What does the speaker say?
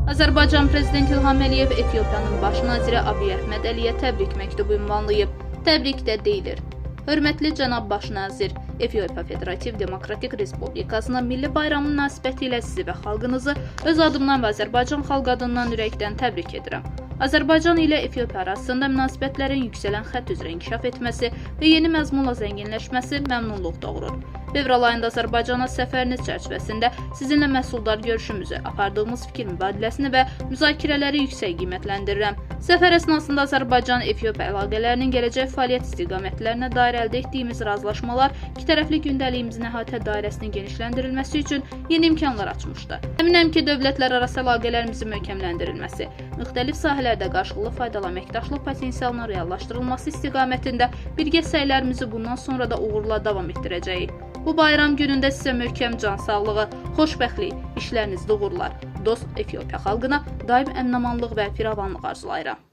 Azərbaycan Prezidenti İlham Əliyev Efiopiyanın baş naziri Abiy Əhməd Əliyə təbrik məktubu ünvanlayıb. Təbrikdə deyilir: Hörmətli cənab baş nazir, Efiopiya Federativ Demokratik Respublikasının milli bayramı münasibətilə ilə sizi və xalqınızı öz adımdan və Azərbaycan xalqı adından ürəkdən təbrik edirəm. Azərbaycan ilə Efiopiya arasında münasibətlərin yüksələn xətt üzrə inkişaf etməsi və yeni məzmunla zənginləşməsi məmnunluq doğurur. Fevral ayında Azərbaycana səfəriniz çərçivəsində sizinlə məhsuldar görüşümüzü, apardığımız fikir mübadiləsini və müzakirələri yüksək qiymətləndirirəm. Səfər əsnasında Azərbaycan-Efiopiya əlaqələrinin gələcək fəaliyyət istiqamətlərinə dair əldə etdiyimiz razılaşmalar ikitərəfli gündəliyimizin əhatə dairəsinin genişləndirilməsi üçün yeni imkanlar açmışdı. Əminəm ki, dövlətlərarası əlaqələrimizin möhkəmləndirilməsi, müxtəlif sahələrdə qarşılıqlı faydalı əməkdaşlıq potensialının reallaşdırılması istiqamətində birgə səylərimizi bundan sonra da uğurla davam etdirəcəyik. Bu bayram günündə sizə möhkəm can sağlığı, xoşbəxtlik, işlərinizdə uğurlar, dost Efiopiya xalqına daim əminamanlıq və firavanlıq arzulayıram.